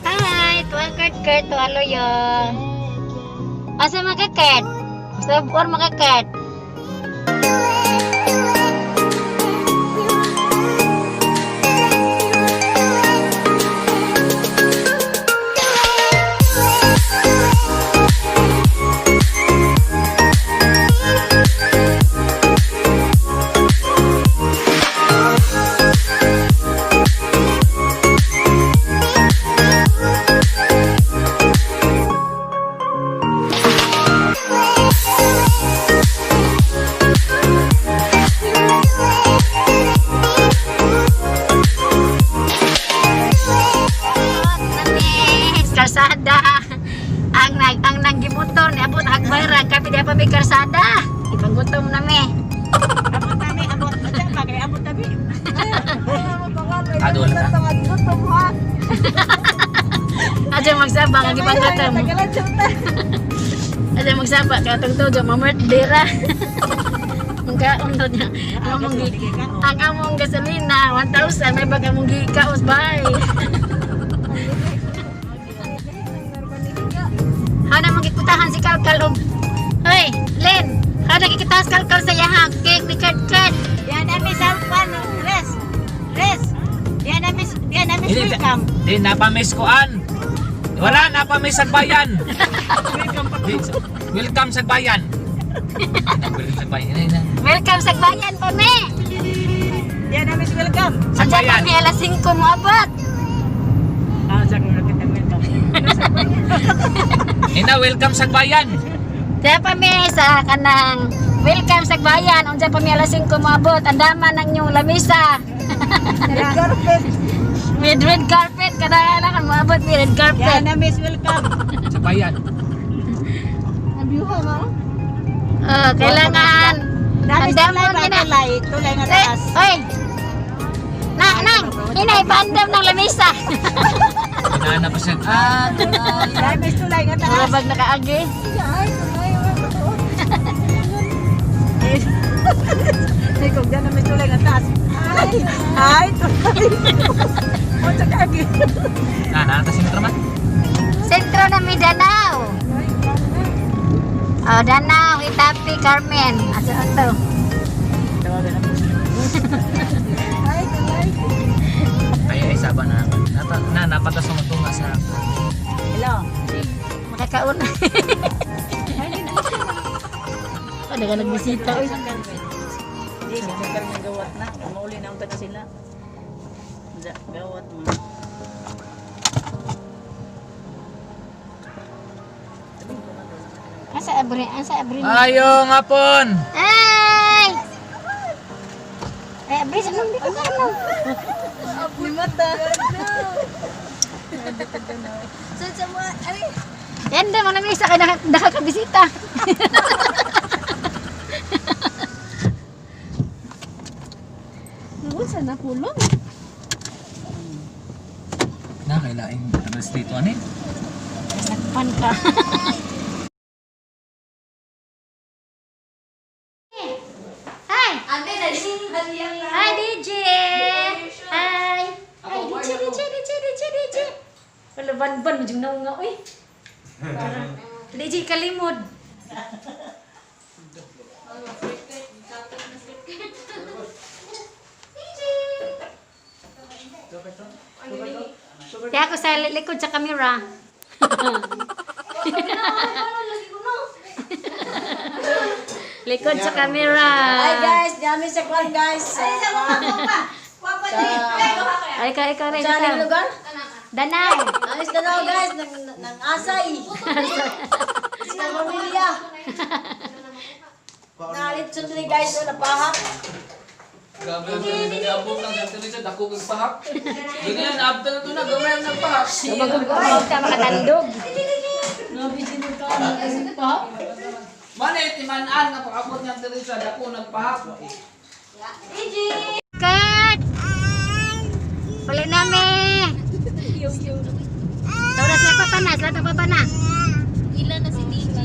Hi, tuwang Kurt Kurt, tuwang Loyo. Asa mga Kurt? Sa buwan mga Kurt? Namis, kalsada. Ang naggibuton ni abot agbayra kami di pa may kalsada. Ipagutom nami. Abot nami, abot. Unsa pa kay abot nami. Adol ka. Adyo magsaba ang gipagutom. Adyo magsaba kay atong tujo mamert dira. Ang kaon to niya. Ang among gasolina 1,000 may bag among gikaos bay. Hana magikutahan si Kalkal og Hoy, Len, hana gikitahan si Kalkal sa yahang cake ni Kurt Kurt. Diyan nami sa kwan, res. Res. Diyan nami welcome. Di napamis koan. Wala napamis sa bayan. Welcome sa bayan. Welcome sa bayan. Ina, ina. Welcome sa bayan pa me. Diyan nami welcome. Sa Unsa pa bayan. mi alas 5 mo abot. Ah, sa kita welcome. Ina, welcome sa bayan. Diya pa mi sa kanang welcome sa bayan. Unsa pa mi alas 5 mo abot. Andaman ang inyong lamisa. Red carpet. With red carpet kada na kan moabot mi red Diyan carpet. nami welcome. Sa bayan. Oh, kailangan Nami Andamon tulay ba ina. tulay, tulay nga Eh, taas. oy. Na, nang, inay paandam ng lamisa. Ina na pa siya. Ah, tulay. Nami tulay nga Mga taas. bag nakaagi. Ikaw diyan nami tulay nga taas. Ay, ay tulay. Unsa ka gi? Na, nata sentro man. Sentro na Mindanao. Oh, Danao, Itapi, Carmen. Asa ato? Tawagan ako. Ay, tulay. Kaya ay saba na. Nata, na napatas sa matunga sa Hello. Makakauna. Oh, daga nagbisita oy. Di, si Carmen gawat na. Mauli na unta na sila. Gawat mo. Asa abre, asa abre. Ayo ngapon. Ay! Ay, abre sa nung dito ka ano. Limata. Yan daw, mga lamisa kay nakakabisita. Unsa na pulong? Na kailaing address dito ani. Nasakpan ka. Hi! Hi, DJ! Hi! Hi, DJ, DJ, DJ, DJ, DJ! Wala, ban-ban, medyo naunga, uy. DJ, kalimod. Kaya ako sa likod sa camera. Likod sa camera. Hi guys, dami sa kwan guys. Sa Ay, ikaw, ikaw rin. Saan Ikaw. ang lugar? Danao. Ayos na daw guys, nang asay. Sa pamilya. Nalit diri guys, oh, napahak. Grabe ang niabot lang sa tuloy sa dako kag pahak. Ganyan naabtan na to na gamay ang nagpahak. Huwag ka makatandog. Mane timan-an nga pag-abot ni Ate Teresa, dako nagpahak. Kat! Pali nami! Tawa sila papa na, sila papa na. Ilan na si DJ?